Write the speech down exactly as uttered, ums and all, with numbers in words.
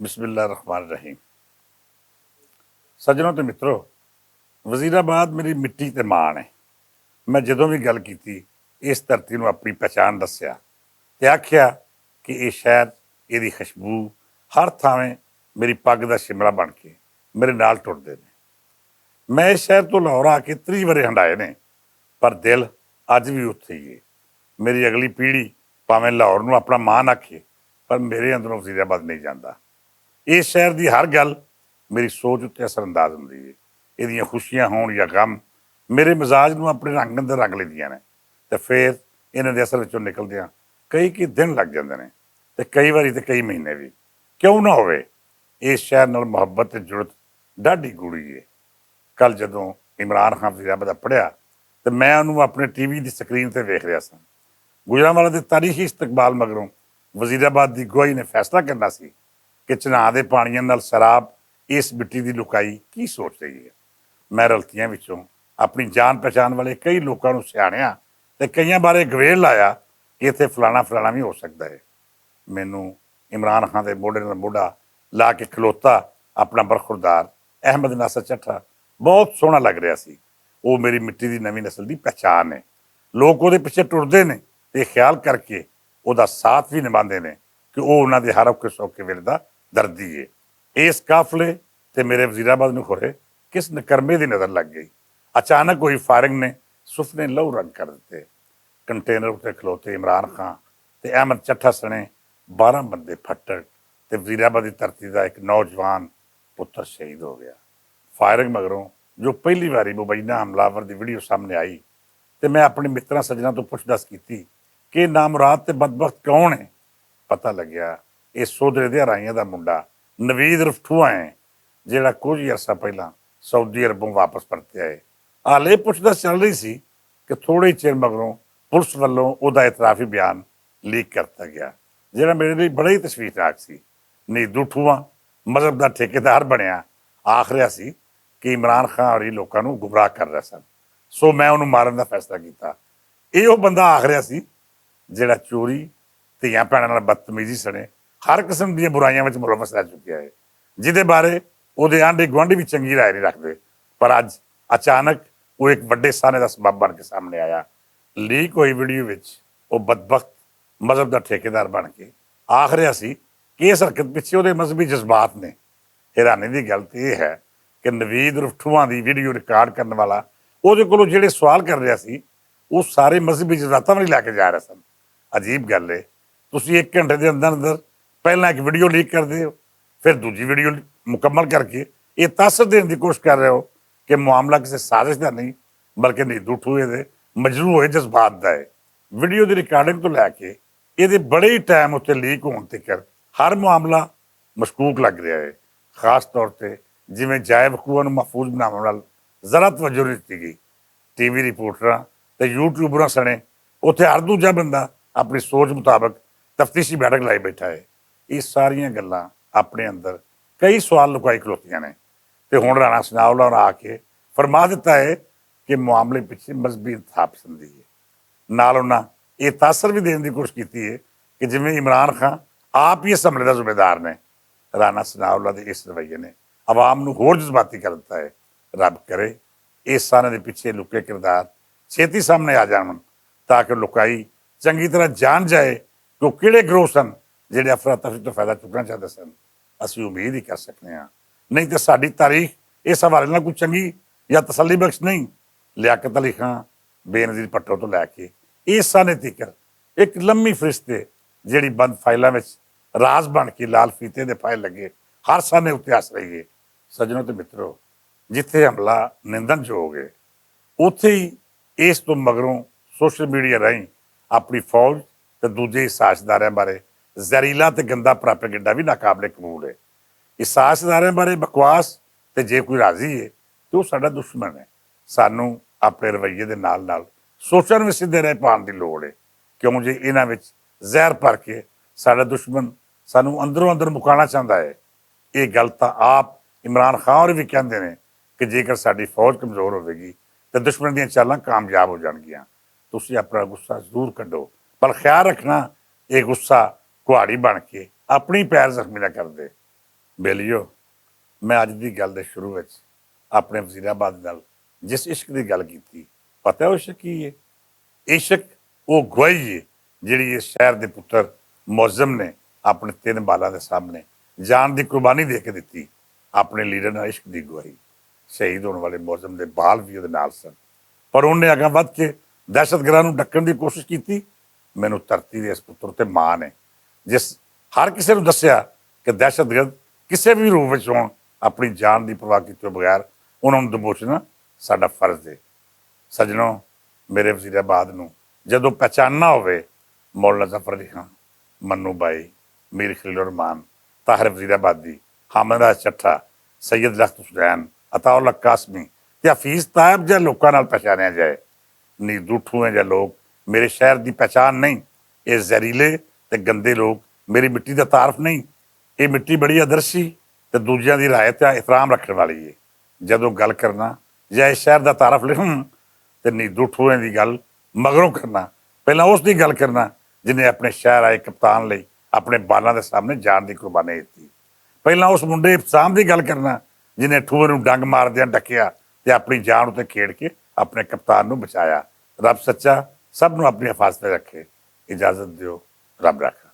بسم اللہ الرحمن الرحیم۔ سجنوں تے مترو، وزیر آباد میری مٹی تے مان ہے۔ میں جدوں وی گل کیتی، اس دھرتی نوں اپنی پہچان دسیا تے آکھیا کہ اے شہر، ایہدی خوشبو ہر تھاویں میری پگ دا شملہ بن کے میرے نال ٹردے نے۔ میں اس شہر توں لاہور آ کے تری ورے ہنڈائے نے، پر دل اج وی اتھے ہی ہے۔ میری اگلی پیڑھی پاویں لاہور نوں اپنا ماں نہ آکھے، پر میرے اندروں وزیر آباد نہیں جاندا۔ اس شہر دی ہر گل میری سوچ اتے اثر انداز ہوندی ہے۔ ایہدیاں خوشیاں ہون یا غم، میرے مزاج نوں اپنے رنگ اندر رنگ لیندیاں نے۔ تے فیر انہاں دے اثر وچوں نکلدیاں کئی کئی دن لگ جاندے نے، تے کئی واری تے کئی مہینے وی۔ کیوں نہ ہووے؟ اس شہر نال محبت تے جڑت ڈاڈی گوڑی ہے۔ کل جدوں عمران خان وزیر آباد پڑھیا، تے میں انہوں اپنے ٹی وی دی سکرین تے ویکھ رہیا ساں۔ گجرانوالہ دے تاریخی استقبال مگروں وزیر آباد دی گواہی نے فیصلہ کرنا سی کہ چناں دے پانیاں نال سراب اس مٹی دی لکائی کی سوچ رہی ہے۔ میں رلتیاں وچوں اپنی جان پہچان والے کئی لوکاں نوں سیاݨیا تے کئیاں بارے گویڑ لایا کہ اتھے فلانا فلانا وی ہو سکدا ہے۔ مینوں عمران خان دے موڈے نال موڈا لا کے کھلوتا اپنا برخوردار احمد ناصر چٹھا بہت سوہنا لگ رہیا سی۔ او میری مٹی دی نویں نسل دی پہچان ہے۔ لوک اوہدے پچھے ٹردے نے تے خیال کر کے اوہدا ساتھ وی نبھاندے نے کہ او انہاں دے ہر اوکھے سوکھے ویلے دا دردی ہے۔ اس قافلے تے میرے وزیر آباد نوں کھورے کس نکرمے دی نظر لگ گئی۔ اچانک ہوئی فائرنگ نے سفنے لہو رنگ کر دتے۔ کنٹینر اتے کھلوتے عمران خان تے احمد چٹھا سنے بارہ بندے پھٹک تے وزیر آباد دی دھرتی دا ایک نوجوان پتر شہید ہو گیا۔ فائرنگ مگروں جو پہلی واری مبینہ حملہ آور دی ویڈیو سامنے آئی تے میں اپنے متراں سجناں توں پچھ دس کیتی کہ نامراد تے بدبخت کون ہے؟ پتہ لگیا، اے سودرے دے ارائیاں دا منڈا نوید رفٹھوا ہے، جیہڑا کچھ ہی عرصہ پہلاں سعودی عربوں واپس پرتیا ہے۔ حالے پچھ دس چل رہی سی کہ تھوڑے چیر مگروں پولیس ولوں اوہدا اعترافی بیان لیک کرتا گیا، جیہڑا میرے لئی بڑا ہی تشویشناک سی۔ نیدو ٹھواں مذہب دا ٹھیکیدار بنیا آخ رہیا سی کہ عمران خان اور یہ لوکاں نوں گمراہ کر رہے سن، سو میں انہوں مارن دا فیصلہ کیتا۔ ایہو بندہ آخ رہیا سی جیہڑا چوری، دھیاں بھیناں نال بدتمیزی سنے ہر قسم دیاں برائیاں وچ ملوث رہ چکیا ہے، جس دے بارے اوہدے آنڈے گوانڈی وی چنگی رائے نہیں رکھدے۔ پر اج اچانک وہ ایک وڈے سانے دا سبب بن کے سامنے آیا۔ لیک ہوئی ویڈیو وچ وہ بدبخت مذہب دا ٹھیکیدار بن کے آخ رہیا سی کہ اس حرکت پچھے اوہدے مذہبی جذبات نے۔ حیرانی دی گل تے ایہہ ہے کہ نوید رفٹھواں دی ویڈیو ریکارڈ کرن والا اوہدے کولوں جیہڑے سوال کر رہیا سی، وہ سارے مذہبی جذباتاں والی لے کے جا رہے سن۔ عجیب گل ہے، تسی ایک گھنٹے دے اندر اندر پہلاں ایک ویڈیو لیک کر دے ہو، پھر دوجی ویڈیو مکمل کر کے یہ تاثر دین دی کوشش کر رہے ہو کہ معاملہ کسی سازش دا نہیں، بلکہ نیدو ٹھوئے دے مجروح ہوئے جذبات دا ہے۔ ویڈیو دی ریکارڈنگ توں لے کے ایہدے بڑے ہی ٹائم اتے لیک ہون تک ہر معاملہ مشکوک لگ رہیا ہے۔ خاص طور تے جیویں جائے وقوعاں نوں محفوظ بناون نال ذرا توجہ نہیں دتی گئی۔ ٹی وی رپورٹراں تے یوٹیوبراں سنے اتھے ہر دوجا بندہ اپنی سوچ مطابق تفتیشی بیٹھک لائی بیٹھا ہے۔ یہ ساریاں گلاں اپنے اندر کئی سوال لکائی کھلوتیاں نے۔ تے ہن رانا سناولا ہوراں آ کے فرما دتا ہے کہ معاملے پچھے مذہبی انتہا پسندی ہے۔ نال انہاں یہ تاثر بھی دین دی کوشش کیتی ہے کہ جویں عمران خان آپ ہی اس حملے دا ذمہ دار نے۔ رانا ثناء اللہ دے اس رویے نے عوام نوں ہور جذباتی کر دتا ہے۔ رب کرے اس سانے دے پچھے لکے کردار چھیتی سامنے آ جان، تاکہ لکائی چنگی طرح جان جائے کہ وہ کیڑے گروہ سن جڑے افراتفری تو فائدہ چکنا چاہتے سن۔ اسی امید ہی کر سکنے ہاں، نہیں تے ساڈی تاریخ اس حوالے نال کوئی چنگی یا تسلی بخش نہیں۔ لیاقت علی خان، بے نظیر پٹھو تو لے کے اس سانے تیکر ایک لمبی فہرست ہے، جیڑی بند فائلاں وچ راز بن کے لال فیتے دے پھائے لگے ہر سانے اتے آس رہی ہے۔ سجنوں تے مترو، جتھے حملہ نندن جو ہو گئے، اتھے ہی اس تو مگروں سوشل میڈیا راہیں اپنی فوج تے دوجے سازشداراں بارے زہریلا تے گندا پراپیگنڈا بھی ناقابل قبول ہے۔ اس سازشداراں بارے بکواس تے جے کوئی راضی ہے تے وہ ساڈا دشمن ہے۔ سانوں اپنے رویے دے نال نال سوچاں نوں وی سیدھے راہ پان دی لوڑ ہے، کیوں جے انہاں وچ زہر بھر کے ساڈا دشمن سانوں اندروں اندر مکانا چاہندا ہے۔ یہ گل تاں آپ عمران خان ہور وی کہندے نے کہ جیکر ساڈی فوج کمزور ہوے گی تے دشمن دیاں چالاں کامیاب ہو جان گیاں۔ تسی اپنا غصہ ضرور کڈو، پر خیال رکھنا یہ غصہ کہاڑی بن کے اپنی پیر زخمی نہ کر دے۔ بیلیو، میں اج دی گل دے شروع وچ اپنے وزیر آباد نال جس عشق دی گل کیتی، پتہ ہے او عشق کی ہے؟ عشق او گواہی ہے جڑی اس شہر دے پتر معظم نے اپنے تین بالاں دے سامنے جان دی قربانی دے کے دتی۔ اپنے لیڈر نال عشق دی گواہی۔ شہید ہون والے معظم دے بال وی اودے نال سن، پر انہوں نے اگاں ودھ کے دہشت گرداں نوں ڈکن دی کوشش کیتی۔ مینوں دھرتی دے اس پتر تے مان ہے جس ہر کسے نوں دسیا کہ دہشت گرد کسے وی روپ وچ ہون، اپنی جان دی پرواہ کیتے بغیر انہاں نوں دبوچنا ساڈا فرض ہے۔ سجنوں، میرے وزیر آباد نوں جدوں پہچاننا ہووے، مولانا ظفر علی خان، منو بھائی، میر خلیل الرحمان، طاہر وزیر آبادی، حامد راج چٹھا، سید لخت حسین، عطا اللہ قاسمی تے حفیظ طائب جہاں لوکاں نال پہچانیا جائے، نیدو ٹھوئیں جہاں لوگ میرے شہر دی پہچان نہیں۔ اے زہریلے تے گندے لوگ میری مٹی دا تعارف نہیں۔ اے مٹی بڑی ادرشی تے دوجیاں دی رائے تے احترام رکھن والی ہے۔ جدوں گل کرنا یا اس شہر دا تعارف لکھن، تے نیدو ٹھوئیں دی گل مگروں کرنا، پہلاں اس دی گل کرنا جنہیں اپنے شہر آئے کپتان لئی اپنے بالاں دے سامنے جان دی قربانی دتی۔ پہلاں اس منڈے ابتسام دی گل کرنا جنہیں ٹھوئے نوں ڈنگ ماردیاں ڈکیا تے اپنی جان اتے کھیڑ کے اپنے کپتان نوں بچایا۔ رب سچا سب نوں اپنی حفاظت رکھے۔ اجازت دیو، رب رکھ۔